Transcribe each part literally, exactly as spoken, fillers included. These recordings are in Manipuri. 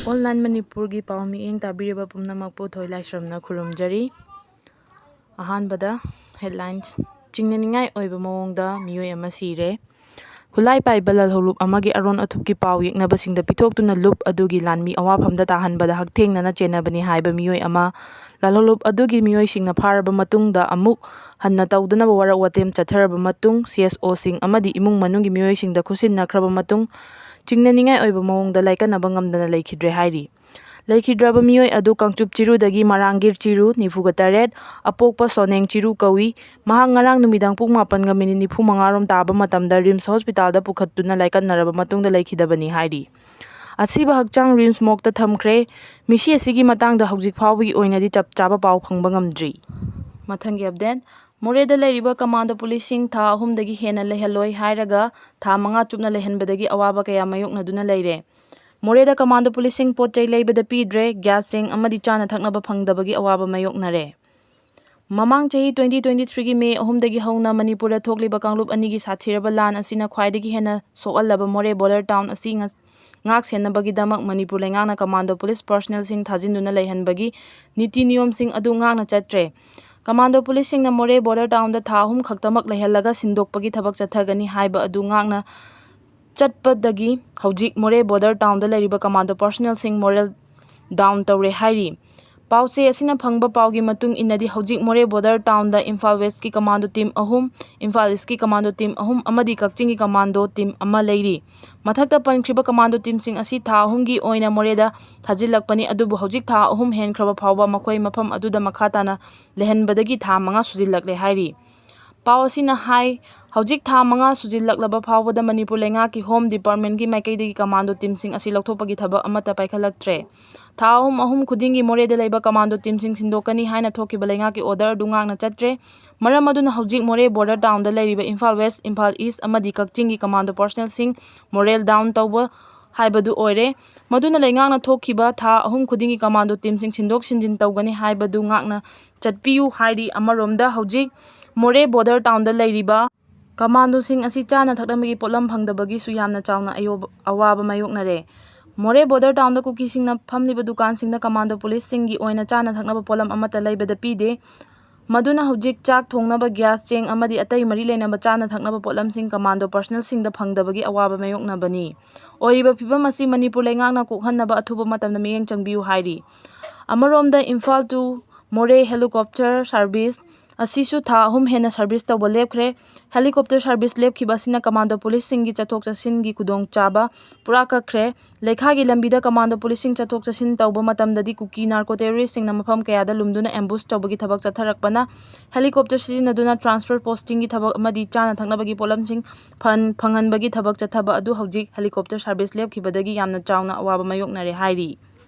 ꯑꯣꯟꯂꯥꯏꯟ ꯃꯅꯤꯄꯨꯔꯒꯤ ꯄꯥꯎ ꯃꯤꯠꯌꯦꯡ ꯇꯥꯕꯤꯔꯤꯕ ꯄꯨꯝꯅꯃꯛꯄꯨ ꯊꯣꯏ ꯂꯥꯏꯁ꯭ꯔꯝꯅ ꯈꯨꯔꯨꯝꯖꯔꯤ꯫ ꯑꯍꯥꯟꯕꯗ headlines: ꯆꯤꯡꯅꯅꯤꯡꯉꯥꯏ ꯑꯣꯏꯕ ꯃꯑꯣꯡꯗ ꯃꯤꯑꯣꯏ ꯑꯃ ꯁꯤꯔꯦ꯫ ꯈꯨꯠꯂꯥꯏ ꯄꯥꯏꯕ ꯂꯥꯜꯍꯧꯂꯨꯞ ꯑꯃꯒꯤ ꯑꯔꯣꯟ ꯑꯊꯨꯞꯀꯤ ꯄꯥꯎ ꯌꯦꯛꯅꯕꯁꯤꯡꯗ ꯄꯤꯊꯣꯛꯇꯨꯅ ꯂꯨꯞ ꯑꯗꯨꯒꯤ ꯂꯥꯟꯃꯤ ꯑꯋꯥꯐꯝꯗ ꯇꯥꯍꯟꯕꯗ ꯍꯛꯊꯦꯡꯅꯅ ꯆꯦꯟꯅꯕꯅꯤ ꯍꯥꯏꯕ ꯃꯤꯑꯣꯏ ꯑꯃ꯫ ꯂꯥꯜꯍꯧꯂꯨꯞ ꯑꯗꯨꯒꯤ ꯃꯤꯑꯣꯏꯁꯤꯡꯅ ꯐꯥꯔꯕ ꯃꯇꯨꯡꯗ ꯑꯃꯨꯛ ꯍꯟꯅ ꯇꯧꯗꯅꯕ ꯋꯥꯔꯛ ꯋꯥꯇꯦꯝ ꯆꯠꯊꯔꯕ ꯃꯇꯨꯡ, ꯁꯤ ꯑꯦꯁ ꯑꯣꯁꯤꯡ ꯑꯃꯗꯤ ꯏꯃꯨꯡ ꯃꯅꯨꯡꯒꯤ ꯃꯤꯑꯣꯏꯁꯤꯡꯗ ꯈꯨꯠꯁꯤꯟꯅꯈ꯭ꯔꯕ ꯃꯇꯨꯡ, ꯆꯤꯡꯅꯅꯤꯡꯉꯥꯏ ꯑꯣꯏꯕ ꯃꯑꯣꯡꯗ ꯂꯥꯏꯀꯠꯅꯕ ꯉꯝꯗꯅ ꯂꯩꯈꯤꯗ꯭ꯔꯦ ꯍꯥꯏꯔꯤ꯫ ꯂꯩꯈꯤꯗ꯭ꯔꯕ ꯃꯤꯑꯣꯏ ꯑꯗꯨ ꯀꯥꯡꯆꯨꯞ ꯆꯤꯔꯨꯗꯒꯤ ꯃꯔꯥꯡꯒꯤꯔ ꯆꯤꯔꯨ, ꯅꯤꯐꯨꯒ ꯇꯔꯦꯠ, ꯑꯄꯣꯛꯄ ꯁꯣꯅꯦꯡ ꯆꯤꯔꯨ ꯀꯧꯏ꯫ ꯃꯍꯥꯛ ꯉꯔꯥꯡ ꯅꯨꯃꯤꯗꯥꯡ ꯄꯨꯡ ꯃꯥꯄꯟꯒ ꯃꯤꯅꯤꯠ ꯅꯤꯐꯨ ꯃꯉꯥ ꯔꯣꯝ ꯇꯥꯕ ꯃꯇꯝꯗ ꯔꯤꯝꯁ ꯍꯣꯁꯄꯤꯇꯥꯜꯗ ꯄꯨꯈꯠꯇꯨꯅ ꯂꯥꯏꯀꯠꯅꯔꯕ ꯃꯇꯨꯡꯗ ꯂꯩꯈꯤꯗꯕꯅꯤ ꯍꯥꯏꯔꯤ꯫ ꯑꯁꯤꯕ ꯍꯛꯆꯥꯡ ꯔꯤꯝꯁ ꯃꯣꯔꯒꯇ ꯊꯝꯈ꯭ꯔꯦ꯫ ꯃꯤꯁꯤ ꯑꯁꯤꯒꯤ ꯃꯇꯥꯡꯗ ꯍꯧꯖꯤꯛ ꯐꯥꯎꯕꯒꯤ ꯑꯣꯏꯅꯗꯤ ꯆꯞ ꯆꯥꯕ ꯄꯥꯎ ꯐꯪꯕ ꯉꯝꯗ꯭ꯔꯤ꯫ ꯃꯊꯪꯒꯤ ꯑꯞꯗꯦꯠ: ꯃꯣꯔꯦꯗ ꯂꯩꯔꯤꯕ ꯀꯃꯥꯟꯗꯣ ꯄꯨꯂꯤꯁꯁꯤꯡ ꯊꯥ ꯑꯍꯨꯝꯗꯒꯤ ꯍꯦꯟꯅ ꯂꯩꯍꯜꯂꯣꯏ ꯍꯥꯏꯔꯒ ꯊꯥ ꯃꯉꯥ ꯆꯨꯞꯅ ꯂꯩꯍꯟꯕꯗꯒꯤ ꯑꯋꯥꯕ ꯀꯌꯥ ꯃꯥꯌꯣꯛꯅꯗꯨꯅ ꯂꯩꯔꯦ꯫ ꯃꯣꯔꯦꯗ ꯀꯃꯥꯟꯗꯣ ꯄꯨꯂꯤꯁꯁꯤꯡ ꯄꯣꯠ ꯆꯩ ꯂꯩꯕꯗ ꯄꯤꯗ꯭ꯔꯦ, ꯒ꯭ꯌꯥꯁ ꯆꯦꯡ ꯑꯃꯗꯤ ꯆꯥꯅ ꯊꯛꯅꯕ ꯐꯪꯗꯕꯒꯤ ꯑꯋꯥꯕ ꯃꯥꯌꯣꯛꯅꯔꯦ꯫ ꯃꯃꯥꯡ ꯆꯍꯤ twenty twenty-threeꯒꯤ ꯃꯦ ꯑꯍꯨꯝꯗꯒꯤ ꯍꯧꯅ ꯃꯅꯤꯄꯨꯔꯗ ꯊꯣꯛꯂꯤꯕ ꯀꯥꯡꯂꯨꯞ ꯑꯅꯤꯒꯤ ꯁꯥꯊꯤꯔꯕ ꯂꯥꯟ ꯑꯁꯤꯅ ꯈ꯭ꯋꯥꯏꯗꯒꯤ ꯍꯦꯟꯅ ꯁꯣꯛꯍꯜꯂꯕ ꯃꯣꯔꯦ ꯕꯣꯔꯗꯔ ꯇꯥꯎꯟ ꯑꯁꯤ ꯉ-, ꯉꯥꯛ ꯁꯦꯟꯅꯕꯒꯤꯗꯃꯛ ꯃꯅꯤꯄꯨꯔ ꯂꯩꯉꯥꯛꯅ ꯀꯃꯥꯟꯗꯣ ꯄꯨꯂꯤꯁ ꯄꯔꯁꯅꯦꯜꯁꯤꯡ ꯊꯥꯖꯤꯟꯗꯨꯅ ꯂꯩꯍꯟꯕꯒꯤ ꯅꯤꯇꯤ ꯅꯤꯌꯣꯝꯁꯤꯡ ꯑꯗꯨ ꯉꯥꯛꯅ ꯆꯠꯇ꯭ꯔꯦ꯫ ꯀꯃꯥꯟꯗꯣ ꯄꯨꯂꯤꯁꯁꯤꯡꯅ ꯃꯣꯔꯦ ꯕꯣꯔꯗꯔ ꯇꯥꯎꯟꯗ ꯊꯥ ꯑꯍꯨꯝ ꯈꯛꯇꯃꯛ ꯂꯩꯍꯜꯂꯒ ꯁꯤꯟꯗꯣꯛꯄꯒꯤ ꯊꯕꯛ ꯆꯠꯊꯒꯅꯤ ꯍꯥꯏꯕ ꯑꯗꯨ ꯉꯥꯛꯅ ꯆꯠꯄꯗꯒꯤ ꯍꯧꯖꯤꯛ ꯃꯣꯔꯦ ꯕꯣꯔꯗꯔ ꯇꯥꯎꯟꯗ ꯂꯩꯔꯤꯕ ꯀꯃꯥꯟꯗꯣ ꯄꯔꯁꯅꯦꯜꯁꯤꯡ ꯃꯣꯔꯦꯜ ꯗꯥꯎꯟ ꯇꯧꯔꯦ ꯍꯥꯏꯔꯤ꯫ ꯄꯥꯎꯆꯦ ꯑꯁꯤꯅ ꯐꯪꯕ ꯄꯥꯎꯒꯤ ꯃꯇꯨꯡ ꯏꯟꯅꯗꯤ, ꯍꯧꯖꯤꯛ ꯃꯣꯔꯦ ꯕꯣꯔꯗꯔ ꯇꯥꯎꯟꯗ ꯏꯝꯐꯥꯜ ꯋꯦꯁꯀꯤ ꯀꯃꯥꯟꯗꯣ ꯇꯤꯝ ꯑꯍꯨꯝ, ꯏꯝꯐꯥꯜ ꯏꯁꯀꯤ ꯀꯃꯥꯟꯗꯣ ꯇꯤꯝ ꯑꯍꯨꯝ ꯑꯃꯗꯤ ꯀꯛꯆꯤꯡꯒꯤ ꯀꯃꯥꯟꯗꯣ ꯇꯤꯝ ꯑꯃ ꯂꯩꯔꯤ꯫ ꯃꯊꯛꯇ ꯄꯟꯈ꯭ꯔꯤꯕ ꯀꯃꯥꯟꯗꯣ ꯇꯤꯝꯁꯤꯡ ꯑꯁꯤ ꯊꯥ ꯑꯍꯨꯝꯒꯤ ꯑꯣꯏꯅ ꯃꯣꯔꯦꯗ ꯊꯥꯖꯤꯜꯂꯛꯄꯅꯤ, ꯑꯗꯨꯕꯨ ꯍꯧꯖꯤꯛ ꯊꯥ ꯑꯍꯨꯝ ꯍꯦꯟꯈ꯭ꯔꯕ ꯐꯥꯎꯕ ꯃꯈꯣꯏ ꯃꯐꯝ ꯑꯗꯨꯗ ꯃꯈꯥ ꯇꯥꯅ ꯂꯩꯍꯟꯕꯗꯒꯤ ꯊꯥ ꯃꯉꯥ ꯁꯨꯖꯤꯜꯂꯛꯂꯦ ꯍꯥꯏꯔꯤ꯫ ꯄꯥꯎ ꯑꯁꯤꯅ ꯍꯥꯏ, ꯍꯧꯖꯤꯛ ꯊꯥ ꯃꯉꯥ ꯁꯨꯖꯤꯜꯂꯛꯂꯕ ꯐꯥꯎꯕꯗ ꯃꯅꯤꯄꯨꯔ ꯂꯩꯉꯥꯛꯀꯤ ꯍꯣꯝ ꯗꯤꯄꯥꯔꯠꯃꯦꯟꯒꯤ ꯃꯥꯏꯀꯩꯗꯒꯤ ꯀꯃꯥꯟꯗꯣ ꯇꯤꯝꯁꯤꯡ ꯑꯁꯤ ꯂꯧꯊꯣꯛꯄꯒꯤ ꯊꯕꯛ ꯑꯃꯠꯇ ꯄꯥꯏꯈꯠꯂꯛꯇ꯭ꯔꯦ꯫ ꯊꯥ ꯑꯍꯨꯝ ꯑꯍꯨꯝ ꯈꯨꯗꯤꯡꯒꯤ ꯃꯣꯔꯦꯗ ꯂꯩꯕ ꯀꯃꯥꯟꯗꯣ ꯇꯤꯝꯁꯤꯡ ꯁꯤꯟꯗꯣꯛꯀꯅꯤ ꯍꯥꯏꯅ ꯊꯣꯛꯈꯤꯕ ꯂꯩꯉꯥꯛꯀꯤ ꯑꯣꯔꯗꯔ ꯑꯗꯨ ꯉꯥꯛꯅ ꯆꯠꯇ꯭ꯔꯦ꯫ ꯃꯔꯝ ꯑꯗꯨꯅ ꯍꯧꯖꯤꯛ ꯃꯣꯔꯦ ꯕꯣꯔꯗꯔ ꯇꯥꯎꯟꯗ ꯂꯩꯔꯤꯕ ꯏꯝꯐꯥꯜ ꯋꯦꯁ, ꯏꯝꯐꯥꯜ ꯏꯁ ꯑꯃꯗꯤ ꯀꯛꯆꯤꯡꯒꯤ ꯀꯃꯥꯟꯗꯣ ꯄꯔꯁꯅꯦꯜꯁꯤꯡ ꯃꯣꯔꯦꯜ ꯗꯥꯎꯟ ꯇꯧꯕ ꯍꯥꯏꯕꯗꯨ ꯑꯣꯏꯔꯦ꯫ ꯃꯗꯨꯅ ꯂꯩꯉꯥꯛꯅ ꯊꯣꯛꯈꯤꯕ ꯊꯥ ꯑꯍꯨꯝ ꯈꯨꯗꯤꯡꯒꯤ ꯀꯃꯥꯟꯗꯣ ꯇꯤꯝꯁꯤꯡ ꯁꯤꯟꯗꯣꯛ ꯁꯤꯟꯖꯤꯟ ꯇꯧꯒꯅꯤ ꯍꯥꯏꯕꯗꯨ ꯉꯥꯛꯅ ꯆꯠꯄꯤꯌꯨ ꯍꯥꯏꯔꯤ꯫ ꯑꯃꯔꯣꯝꯗ ꯍꯧꯖꯤꯛ ꯃꯣꯔꯦ ꯕꯣꯔꯗꯔ ꯇꯥꯎꯟꯗ ꯂꯩꯔꯤꯕ ꯀꯃꯥꯟꯗꯣꯁꯤꯡ ꯑꯁꯤ ꯆꯥꯅ ꯊꯛꯅꯕꯒꯤ ꯄꯣꯠꯂꯝ ꯐꯪꯗꯕꯒꯤꯁꯨ ꯌꯥꯝꯅ ꯆꯥꯎꯅ ꯑꯌꯣꯕ-, ꯑꯋꯥꯕ ꯃꯥꯌꯣꯛꯅꯔꯦ꯫ ꯃꯣꯔꯦ ꯕꯣꯔꯗꯔ ꯇꯥꯎꯟꯗ ꯀꯨꯀꯤꯁꯤꯡꯅ ꯐꯝꯂꯤꯕ ꯗꯨꯀꯥꯟꯁꯤꯡꯗ ꯀꯃꯥꯟꯗꯣ ꯄꯨꯂꯤꯁꯁꯤꯡꯒꯤ ꯑꯣꯏꯅ ꯆꯥꯅ ꯊꯛꯅꯕ ꯄꯣꯠꯂꯝ ꯑꯃꯠꯇ ꯂꯩꯕꯗ ꯄꯤꯗꯦ꯫ ꯃꯗꯨꯅ ꯍꯧꯖꯤꯛ ꯆꯥꯛ ꯊꯣꯡꯅꯕ ꯒ꯭ꯌꯥꯁ, ꯆꯦꯡ ꯑꯃꯗꯤ ꯑꯇꯩ ꯃꯔꯤ ꯂꯩꯅꯕ ꯆꯥꯅ ꯊꯛꯅꯕ ꯄꯣꯠꯂꯝꯁꯤꯡ ꯀꯃꯥꯟꯗꯣ ꯄꯔꯁꯅꯦꯜꯁꯤꯡꯗ ꯐꯪꯗꯕꯒꯤ ꯑꯋꯥꯕ ꯃꯥꯌꯣꯛꯅꯕꯅꯤ꯫ ꯑꯣꯏꯔꯤꯕ ꯐꯤꯕꯝ ꯑꯁꯤ ꯃꯅꯤꯄꯨꯔ ꯂꯩꯉꯥꯛꯅ ꯀꯣꯛꯍꯟꯅꯕ ꯑꯊꯨꯕ ꯃꯇꯝꯗ ꯃꯤꯠꯌꯦꯡ ꯆꯪꯕꯤꯌꯨ ꯍꯥꯏꯔꯤ꯫ ꯑꯃꯔꯣꯝꯗ ꯏꯝꯐꯥꯜ to ꯃꯣꯔꯦ ꯍꯦꯂꯤꯀꯣꯞꯇꯔ ꯁꯥꯔꯚꯤꯁ ꯑꯁꯤꯁꯨ ꯊꯥ ꯑꯍꯨꯝ ꯍꯦꯟꯅ ꯁꯥꯔꯚꯤꯁ ꯇꯧꯕ ꯂꯦꯞꯈ꯭ꯔꯦ꯫ ꯍꯦꯂꯤꯀꯣꯞꯇꯔ ꯁꯥꯔꯚꯤꯁ ꯂꯦꯞꯈꯤꯕ ꯑꯁꯤꯅ ꯀꯃꯥꯟꯗꯣ ꯄꯨꯂꯤꯁꯁꯤꯡꯒꯤ ꯆꯠꯊꯣꯛ ꯆꯠꯁꯤꯟꯒꯤ ꯈꯨꯗꯣꯡꯆꯥꯕ ꯄꯨꯔꯥ ꯀꯛꯈ꯭ꯔꯦ꯫ ꯂꯩꯈꯥꯒꯤ ꯂꯝꯕꯤꯗ ꯀꯃꯥꯟꯗꯣ ꯄꯨꯂꯤꯁꯁꯤꯡ ꯆꯠꯊꯣꯛ ꯆꯠꯁꯤꯟ ꯇꯧꯕ ꯃꯇꯝꯗꯗꯤ ꯀꯨꯀꯤ ꯅꯥꯔꯀꯣ ꯇꯦꯔꯣꯔꯤꯁꯁꯤꯡꯅ ꯃꯐꯝ ꯀꯌꯥꯗ ꯂꯨꯝꯗꯨꯅ ꯑꯦꯝꯕꯨꯁ ꯇꯧꯕꯒꯤ ꯊꯕꯛ ꯆꯠꯊꯔꯛꯄꯅ ꯍꯦꯂꯤꯀꯣꯞꯇꯔ ꯁꯤꯖꯤꯟꯅꯗꯨꯅ ꯇ꯭ꯔꯥꯟꯁꯐꯔ ꯄꯣꯁꯇꯤꯡꯒꯤ ꯊꯕꯛ ꯑꯃꯗꯤ ꯆꯥꯅ ꯊꯛꯅꯕꯒꯤ ꯄꯣꯠꯂꯝꯁꯤꯡ ꯐꯟ ꯐꯪꯍꯟꯕꯒꯤ ꯊꯕꯛ ꯆꯠꯊꯕ ꯑꯗꯨ ꯍꯧꯖꯤꯛ ꯍꯦꯂꯤꯀꯣꯞꯇꯔ ꯁꯥꯔꯚꯤꯁ ꯂꯦꯞꯈꯤꯕꯗꯒꯤ ꯌꯥꯝꯅ ꯆꯥꯎꯅ ꯑꯋꯥꯕ ꯃꯥꯌꯣꯛꯅꯔꯦ ꯍꯥꯏꯔꯤ꯫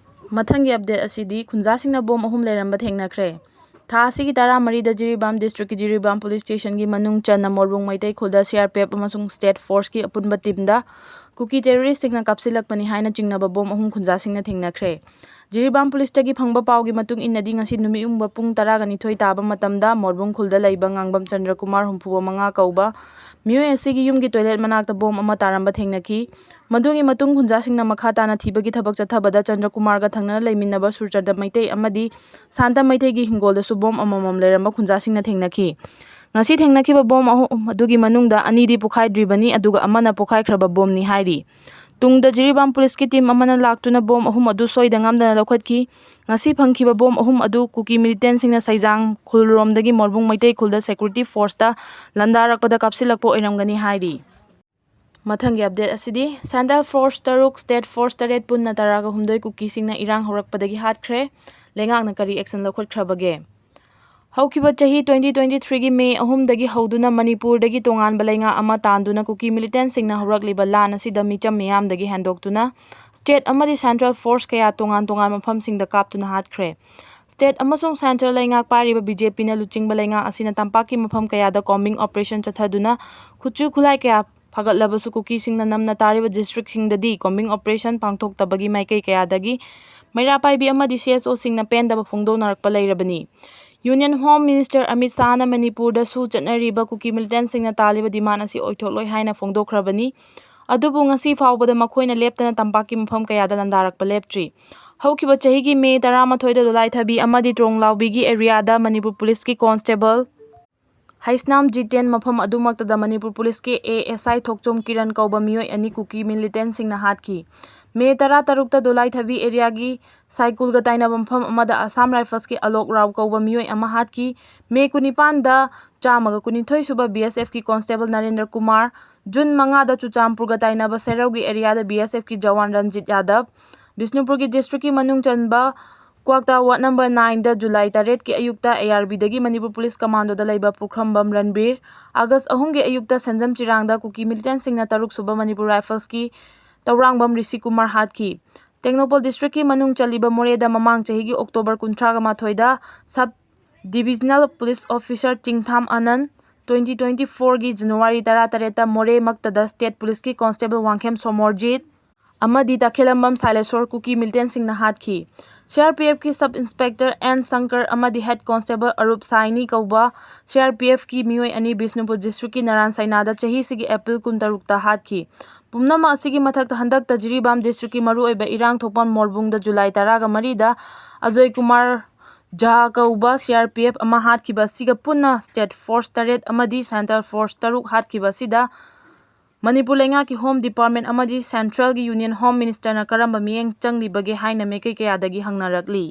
ꯃꯊꯪꯒꯤ ꯑꯞꯗꯦꯠ ꯑꯁꯤꯗꯤ ꯈꯨꯟꯖꯥꯁꯤꯡꯅ ꯕꯣꯝ ꯑꯍꯨꯝ ꯂꯩꯔꯝꯕ ꯊꯦꯡꯅꯈ꯭ꯔꯦ꯫ ꯊꯥ ꯑꯁꯤꯒꯤ ꯇꯔꯥꯃꯔꯤꯗ ꯖꯤꯔꯤꯕꯥꯝ ꯗꯤꯁꯇ꯭ꯔꯤꯛꯀꯤ ꯖꯤꯔꯤꯕꯥꯝ ꯄꯨꯂꯤꯁ ꯁ꯭ꯇꯦꯁꯟꯒꯤ ꯃꯅꯨꯡ ꯆꯟꯅ ꯃꯣꯔꯕꯨꯡ ꯃꯩꯇꯩ ꯈꯨꯜꯗ ꯁꯤ ꯑꯥꯔ ꯄꯤ ꯑꯦꯐ ꯑꯃꯁꯨꯡ ꯁ꯭ꯇꯦꯠ ꯐꯣꯔꯁꯀꯤ ꯑꯄꯨꯟꯕ ꯇꯤꯝꯗ ꯀꯨꯀꯤ ꯇꯦꯔꯣꯔꯤꯁꯁꯤꯡꯅ ꯀꯥꯞꯁꯤꯜꯂꯛꯄꯅꯤ ꯍꯥꯏꯅ ꯆꯤꯡꯅꯕ ꯕꯣꯝ ꯑꯍꯨꯝ ꯈꯨꯟꯖꯥꯁꯤꯡꯅ ꯊꯦꯡꯅꯈ꯭ꯔꯦ꯫ ꯖꯤꯔꯤꯕꯥꯝ ꯄꯨꯂꯤꯁꯇꯒꯤ ꯐꯪꯕ ꯄꯥꯎꯒꯤ ꯃꯇꯨꯡ ꯏꯟꯅꯗꯤ, ꯉꯁꯤ ꯅꯨꯃꯤꯠ ꯌꯨꯡꯕ ꯄꯨꯡ ꯇꯔꯥꯒ ꯅꯤꯊꯣꯏ ꯇꯥꯕ ꯃꯇꯝꯗ ꯃꯣꯔꯕꯨꯡ ꯈꯨꯜꯗ ꯂꯩꯕ ꯉꯥꯡꯕꯝ ꯆꯟꯗ꯭ꯔꯀꯨꯃꯥꯔ ꯍꯨꯝꯐꯨ ꯃꯉꯥ ꯀꯧꯕ ꯃꯤꯑꯣꯏ ꯑꯁꯤꯒꯤ ꯌꯨꯝꯒꯤ ꯇꯣꯏꯂꯦꯠ ꯃꯅꯥꯛꯇ ꯕꯣꯝ ꯑꯃ ꯇꯥꯔꯝꯕ ꯊꯦꯡꯅꯈꯤ꯫ ꯃꯗꯨꯒꯤ ꯃꯇꯨꯡ ꯈꯨꯟꯖꯥꯁꯤꯡꯅ ꯃꯈꯥ ꯇꯥꯅ ꯊꯤꯕꯒꯤ ꯊꯕꯛ ꯆꯠꯊꯕꯗ ꯆꯟꯗ꯭ꯔꯀꯨꯃꯥꯔꯒ ꯊꯪꯅꯅ ꯂꯩꯃꯤꯟꯅꯕ ꯁꯨꯔꯆꯟꯗ꯭ꯔ ꯃꯩꯇꯩ ꯑꯃꯗꯤ ꯁꯥꯟꯇ ꯃꯩꯇꯩꯒꯤ ꯍꯤꯡꯒꯣꯜꯗꯁꯨ ꯕꯣꯝ ꯑꯃꯃꯝ ꯂꯩꯔꯝꯕ ꯈꯨꯟꯖꯥꯁꯤꯡꯅ ꯊꯦꯡꯅꯈꯤ꯫ ꯉꯁꯤ ꯊꯦꯡꯅꯈꯤꯕ ꯕꯣꯝ ꯑꯍꯨꯝ ꯑꯗꯨꯒꯤ ꯃꯅꯨꯡꯗ ꯑꯅꯤꯗꯤ ꯄꯣꯈꯥꯏꯗ꯭ꯔꯤꯕꯅꯤ, ꯑꯗꯨꯒ ꯑꯃꯅ ꯄꯣꯈꯥꯏꯈ꯭ꯔꯕ ꯕꯣꯝꯅꯤ ꯍꯥꯏꯔꯤ꯫ ꯇꯨꯡꯗ ꯖꯤꯔꯤꯕꯥꯝ ꯄꯨꯂꯤꯁꯀꯤ ꯇꯤꯝ ꯑꯃꯅ ꯂꯥꯛꯇꯨꯅ ꯕꯣꯝ ꯑꯍꯨꯝ ꯑꯗꯨ ꯁꯣꯏꯗ ꯉꯥꯝꯗꯅ ꯂꯧꯈꯠꯈꯤ꯫ ꯉꯁꯤ ꯐꯪꯈꯤꯕ ꯕꯣꯝ ꯑꯍꯨꯝ ꯑꯗꯨ ꯀꯨꯀꯤ ꯃꯤꯂꯤꯇꯦꯟꯁꯤꯡꯅ ꯁꯩꯖꯥꯡ ꯈꯨꯜꯔꯣꯝꯗꯒꯤ ꯃꯣꯔꯕꯨꯡ ꯃꯩꯇꯩ ꯈꯨꯜꯗ ꯁꯦꯀ꯭ꯌꯨꯔꯤꯇꯤ ꯐꯣꯔꯁꯇ ꯂꯥꯟꯗꯥꯔꯛꯄꯗ ꯀꯥꯞꯁꯤꯜꯂꯛꯄ ꯑꯣꯏꯔꯝꯒꯅꯤ ꯍꯥꯏꯔꯤ꯫ ꯃꯊꯪꯒꯤ ꯑꯞꯗꯦꯠ ꯑꯁꯤꯗꯤ ꯁꯦꯟꯇ꯭ꯔꯦꯜ ꯐꯣꯔꯁ ꯇꯔꯨꯛ, ꯁ꯭ꯇꯦꯠ ꯐꯣꯔꯁ ꯇꯔꯦꯠ ꯄꯨꯟꯅ ꯇꯔꯥꯒ ꯍꯨꯝꯗꯣꯏ ꯀꯨꯀꯤꯁꯤꯡꯅ ꯏꯔꯥꯡ ꯍꯧꯔꯛꯄꯗꯒꯤ ꯍꯥꯠꯈ꯭ꯔꯦ꯫ ꯂꯩꯉꯥꯛꯅ ꯀꯔꯤ ꯑꯦꯛꯁꯟ ꯂꯧꯈꯠꯈ꯭ꯔꯕꯒꯦ? ꯍꯧꯈꯤꯕ ꯆꯍꯤ twenty twenty-threeꯒꯤ ꯃꯦ ꯑꯍꯨꯝꯗꯒꯤ ꯍꯧꯗꯨꯅ ꯃꯅꯤꯄꯨꯔꯗꯒꯤ ꯇꯣꯉꯥꯟꯕ ꯂꯩꯉꯥꯛ ꯑꯃ ꯇꯥꯟꯗꯨꯅ ꯀꯨꯀꯤ ꯃꯤꯂꯤꯇꯦꯟꯁꯤꯡꯅ ꯍꯧꯔꯛꯂꯤꯕ ꯂꯥꯟ ꯑꯁꯤꯗ ꯃꯤꯆꯝ ꯃꯤꯌꯥꯝꯗꯒꯤ ꯍꯦꯟꯗꯣꯛꯇꯨꯅ ꯁ꯭ꯇꯦꯠ ꯑꯃꯗꯤ ꯁꯦꯟꯇ꯭ꯔꯦꯜ ꯐꯣꯔꯁ ꯀꯌꯥ ꯇꯣꯉꯥꯟ ꯇꯣꯉꯥꯟꯕ ꯃꯐꯝꯁꯤꯡꯗ ꯀꯥꯞꯇꯨꯅ ꯍꯥꯠꯈ꯭ꯔꯦ꯫ ꯁ꯭ꯇꯦꯠ ꯑꯃꯁꯨꯡ ꯁꯦꯟꯇ꯭ꯔꯦꯜ ꯂꯩꯉꯥꯛ ꯄꯥꯏꯔꯤꯕ ꯕꯤ ꯖꯦ ꯄꯤꯅ ꯂꯨꯆꯤꯡꯕ ꯂꯩꯉꯥꯛ ꯑꯁꯤꯅ ꯇꯝꯄꯥꯛꯀꯤ ꯃꯐꯝ ꯀꯌꯥꯗ ꯀꯣꯝꯕꯤꯡ ꯑꯣꯄꯔꯦꯁꯟ ꯆꯠꯊꯗꯨꯅ ꯈꯨꯠꯁꯨ ꯈꯨꯠꯂꯥꯏ ꯀꯌꯥ ꯐꯒꯠꯂꯕꯁꯨ ꯀꯨꯀꯤꯁꯤꯡꯅ ꯅꯝꯅ ꯇꯥꯔꯤꯕ ꯗꯤꯁꯇ꯭ꯔꯤꯛꯁꯤꯡꯗꯗꯤ ꯀꯣꯝꯕꯤꯡ ꯑꯣꯄꯔꯦꯁꯟ ꯄꯥꯡꯊꯣꯛꯇꯕꯒꯤ ꯃꯥꯏꯀꯩ ꯀꯌꯥꯗꯒꯤ ꯃꯩꯔꯥ ꯄꯥꯏꯕꯤ ꯑꯃꯗꯤ ꯁꯤ ꯑꯦꯁ ꯑꯣꯁꯤꯡꯅ ꯄꯦꯟꯗꯕ ꯐꯣꯡꯗꯣꯛꯅꯔꯛꯄ ꯂꯩꯔꯕꯅꯤ꯫ ꯌꯨꯅꯤꯌꯟ ꯍꯣꯝ ꯃꯤꯅꯤꯁꯇꯔ ꯑꯃꯤꯠ ꯁꯥꯍꯅ ꯃꯅꯤꯄꯨꯔꯗꯁꯨ ꯆꯠꯅꯔꯤꯕ ꯀꯨꯀꯤ ꯃꯤꯂꯤꯇꯦꯟꯁꯤꯡꯅ ꯇꯥꯜꯂꯤꯕ ꯗꯤꯃꯥꯟ ꯑꯁꯤ ꯑꯣꯏꯊꯣꯛꯂꯣꯏ ꯍꯥꯏꯅ ꯐꯣꯡꯗꯣꯛꯈ꯭ꯔꯕꯅꯤ꯫ ꯑꯗꯨꯕꯨ ꯉꯁꯤ ꯐꯥꯎꯕꯗ ꯃꯈꯣꯏꯅ ꯂꯦꯞꯇꯅ ꯇꯝꯄꯥꯛꯀꯤ ꯃꯐꯝ ꯀꯌꯥꯗ ꯂꯥꯟꯗꯥꯔꯛꯄ ꯂꯦꯞꯇ꯭ꯔꯤ꯫ ꯍꯧꯈꯤꯕ ꯆꯍꯤꯒꯤ ꯃꯦ ꯇꯔꯥꯃꯥꯊꯣꯏꯗ ꯗꯣꯂꯥꯏꯊꯕꯤ ꯑꯃꯗꯤ ꯇ꯭ꯔꯣꯡꯂꯥꯎꯕꯤꯒꯤ ꯑꯦꯔꯤꯌꯥꯗ ꯃꯅꯤꯄꯨꯔ ꯄꯨꯂꯤꯁꯀꯤ ꯀꯣꯟꯁꯇꯦꯕꯜ ꯍꯩꯁꯅꯥꯝ ꯖꯤꯇꯦꯟ ꯃꯐꯝ ꯑꯗꯨꯃꯛꯇꯗ ꯃꯅꯤꯄꯨꯔ ꯄꯨꯂꯤꯁꯀꯤ ꯑꯦ ꯑꯦꯁ ꯑꯥꯏ ꯊꯣꯛꯆꯣꯝ ꯀꯤꯔꯟ ꯀꯧꯕ ꯃꯤꯑꯣꯏ ꯑꯅꯤ ꯀꯨꯀꯤ ꯃꯤꯂꯤꯇꯦꯟꯁꯤꯡꯅ ꯍꯥꯠꯈꯤ꯫ ꯃꯦ ꯇꯔꯥꯇꯔꯨꯛꯇ ꯗꯣꯂꯥꯏꯊꯕꯤ ꯑꯦꯔꯤꯌꯥꯒꯤ ꯁꯥꯏꯀꯨꯜꯒ ꯇꯥꯏꯅꯕ ꯃꯐꯝ ꯑꯃꯗ ꯑꯁꯥꯝ ꯔꯥꯏꯐꯜꯁꯀꯤ ꯑꯂꯣꯛ ꯔꯥꯎ ꯀꯧꯕ ꯃꯤꯑꯣꯏ ꯑꯃ ꯍꯥꯠꯈꯤ꯫ ꯃꯦ ꯀꯨꯟꯅꯤꯄꯥꯟꯗ ꯆꯥꯝꯃꯒ ꯀꯨꯟꯅꯤꯊꯣꯏ ꯁꯨꯕ ꯕꯤ ꯑꯦꯁ ꯑꯦꯐꯀꯤ ꯀꯣꯟꯁꯇꯦꯕꯜ ꯅꯔꯦꯟꯗ꯭ꯔ ꯀꯨꯃꯥꯔ, ꯖꯨꯟ ꯃꯉꯥꯗ ꯆꯨꯔꯆꯥꯟꯄꯨꯔꯒ ꯇꯥꯏꯅꯕ ꯁꯦꯔꯧꯒꯤ ꯑꯦꯔꯤꯌꯥꯗ ꯕꯤ ꯑꯦꯁ ꯑꯦꯐꯀꯤ ꯖꯋꯥꯟ ꯔꯟꯖꯤꯠ ꯌꯥꯗꯕ, ꯕꯤꯁꯅꯨꯄꯨꯔꯒꯤ ꯗꯤꯁꯇ꯭ꯔꯤꯛꯀꯤ ꯃꯅꯨꯡ ꯆꯟꯕ ꯀ꯭ꯋꯥꯛꯇꯥ ꯋꯥꯔꯗ ꯅꯝꯕꯔ ꯅꯥꯏꯟꯗ ꯖꯨꯂꯥꯏ ꯇꯔꯦꯠꯀꯤ ꯑꯌꯨꯛꯇ ꯑꯦ ꯑꯥꯔ ꯕꯤꯗꯒꯤ ꯃꯅꯤꯄꯨꯔ ꯄꯨꯂꯤꯁ ꯀꯃꯥꯟꯗꯣꯗ ꯂꯩꯕ ꯄꯨꯈ꯭ꯔꯝꯕꯝ ꯔꯟꯕꯤꯔ, ꯑꯥꯒꯁ ꯑꯍꯨꯝꯒꯤ ꯑꯌꯨꯛꯇ ꯁꯦꯟꯖꯝ ꯆꯤꯔꯥꯡꯗ ꯀꯨꯀꯤ ꯃꯤꯂꯤꯇꯦꯟꯁꯤꯡꯅ ꯇꯔꯨꯛ ꯁꯨꯕ ꯃꯅꯤꯄꯨꯔ ꯔꯥꯏꯐꯜꯁꯀꯤ ꯇꯧꯔꯥꯡꯕꯝ ꯔꯤꯁꯤ ꯀꯨꯃꯥꯔ ꯍꯥꯠꯈꯤ꯫ ꯇꯦꯡꯅꯧꯄꯜ ꯗꯤꯁꯇ꯭ꯔꯤꯛꯀꯤ ꯃꯅꯨꯡ ꯆꯜꯂꯤꯕ ꯃꯣꯔꯦꯗ ꯃꯃꯥꯡ ꯆꯍꯤꯒꯤ ꯑꯣꯛꯇꯣꯕꯔ ꯀꯨꯟꯊ꯭ꯔꯥꯒ ꯃꯥꯊꯣꯏꯗ sub divisional police officer Chingtham Anan, twenty twenty ꯐꯣꯔꯒꯤ ꯖꯅꯋꯥꯔꯤ ꯇꯔꯥꯇꯔꯦꯠꯇ ꯃꯣꯔꯦꯃꯛꯇꯗ ꯁ꯭ꯇꯦꯠ ꯄꯨꯂꯤꯁꯀꯤ ꯀꯣꯟꯁꯇꯦꯕꯜ ꯋꯥꯡꯈꯦꯝ ꯁꯣꯃꯣꯔꯖꯤꯠ ꯑꯃꯗꯤ ꯇꯈꯦꯂꯝꯕꯝ ꯁꯥꯏꯂꯦꯁꯣꯔ ꯀꯨꯀꯤ ꯃꯤꯂꯤꯇꯦꯟꯁꯤꯡꯅ ꯍꯥꯠꯈꯤ꯫ ꯁꯤ ꯑꯥꯔ ꯄꯤ ꯑꯦꯐꯀꯤ ꯁꯕ ꯏꯟꯁꯄꯦꯛꯇꯔ ꯑꯦꯟ ꯁꯪꯀꯔ ꯑꯃꯗꯤ ꯍꯦꯗ ꯀꯣꯟꯁꯇꯦꯕꯜ ꯑꯔꯨꯞ ꯁꯥꯏꯅꯤ ꯀꯧꯕ ꯁꯤ ꯑꯥꯔ ꯄꯤ ꯑꯦꯐꯀꯤ ꯃꯤꯑꯣꯏ ꯑꯅꯤ ꯕꯤꯁꯅꯨꯄꯨꯔ ꯗꯤꯁꯇ꯭ꯔꯤꯛꯀꯤ ꯅꯔꯥꯟ ꯁꯩꯅꯥꯗ ꯆꯍꯤꯁꯤꯒꯤ ꯑꯦꯄ꯭ꯔꯤꯜ ꯀꯨꯟꯇꯔꯨꯛꯇ ꯍꯥꯠꯈꯤ꯫ ꯄꯨꯝꯅꯃꯛ ꯑꯁꯤꯒꯤ ꯃꯊꯛꯇ ꯍꯟꯗꯛꯇ ꯖꯤꯔꯤꯕꯥꯝ ꯗꯤꯁꯇ꯭ꯔꯤꯛꯀꯤ ꯃꯔꯨꯑꯣꯏꯕ ꯏꯔꯥꯡ ꯊꯣꯛꯐꯝ ꯃꯣꯔꯕꯨꯡꯗ ꯖꯨꯂꯥꯏ ꯇꯔꯥꯒ ꯃꯔꯤꯗ ꯑꯖꯣꯏ ꯀꯨꯃꯥꯔ ꯖꯍꯥ ꯀꯧꯕ ꯁꯤ ꯑꯥꯔ ꯄꯤ ꯑꯦꯐ ꯑꯃ ꯍꯥꯠꯈꯤꯕ ꯑꯁꯤꯒ ꯄꯨꯟꯅ ꯁ꯭ꯇꯦꯠ ꯐꯣꯔꯁ ꯇꯔꯦꯠ ꯑꯃꯗꯤ ꯁꯦꯟꯇ꯭ꯔꯦꯜ ꯐꯣꯔꯁ ꯇꯔꯨꯛ ꯍꯥꯠꯈꯤꯕ ꯑꯁꯤꯗ ꯃꯅꯤꯄꯨꯔ ꯂꯩꯉꯥꯛꯀꯤ ꯍꯣꯝ ꯗꯤꯄꯥꯔꯠꯃꯦꯟ ꯑꯃꯗꯤ ꯁꯦꯟꯇ꯭ꯔꯦꯜꯒꯤ ꯌꯨꯅꯤꯌꯟ ꯍꯣꯝ ꯃꯤꯅꯤꯁꯇꯔꯅ ꯀꯔꯝꯕ ꯃꯤꯠꯌꯦꯡ ꯆꯪꯂꯤꯕꯒꯦ ꯍꯥꯏꯅ ꯃꯥꯏꯀꯩ ꯀꯌꯥꯗꯒꯤ ꯍꯪꯅꯔꯛꯂꯤ꯫